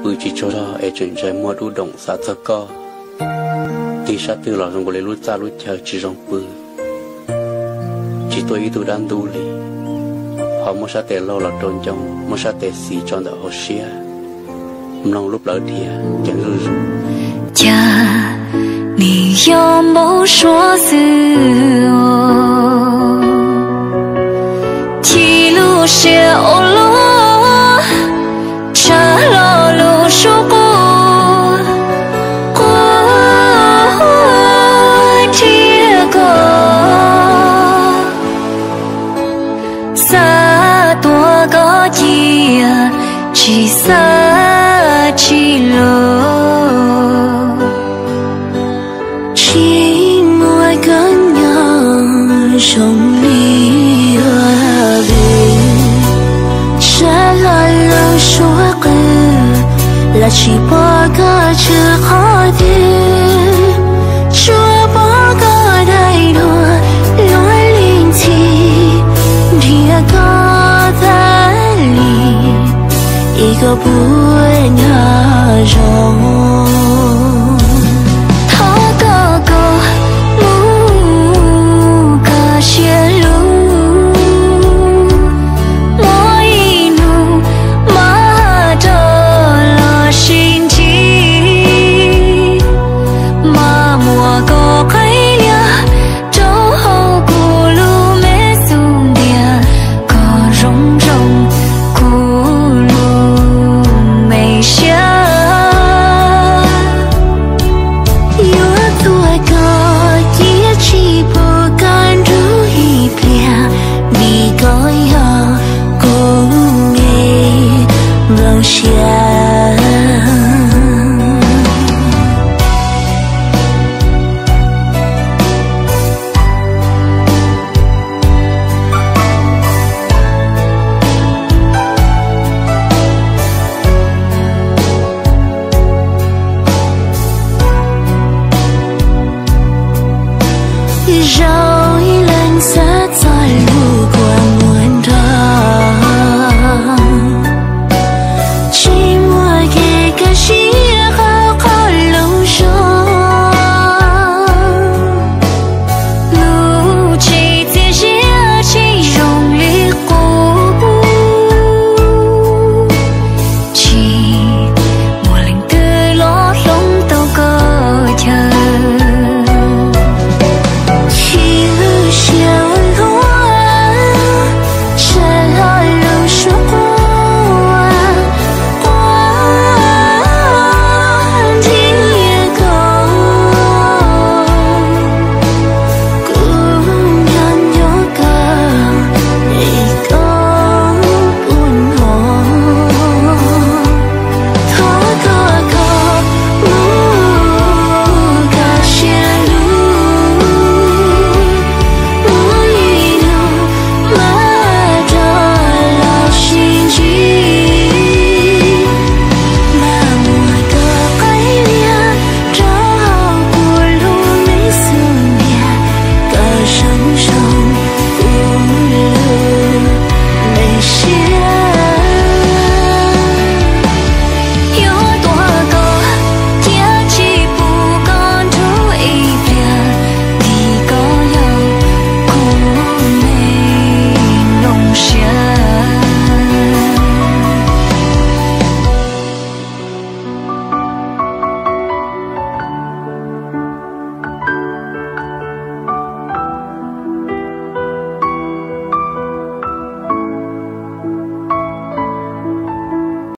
pw tsis tsaug zog es tseem ntshai muaj dub doom xav txog koj. Tig sab twg los zoo nkaus li lub txaj lub chaw tsis zoo pw, tsis tuaj ib tug dab ntub li, ho muab sab tes laug los rau ncoo, muab sab tes xis tso ntawm hauv siab, mloog lub plawv dhia ceev zuj zus. Cas nws yog npau suav xwb, chim lub siab ua luaj, tshaj lo lub suab quaj, quaj thiab koj. Xav tuav koj cia, tsis xav tsis los, tsis muaj koj nyob zoo li ua vim. Tshaj lo lub suab qw, los tsis pom koj tsw qhov twg, tsuas pom koj daim duab luag li ntxhi, nrhiav koj tas li ib koj puas nyob zoo.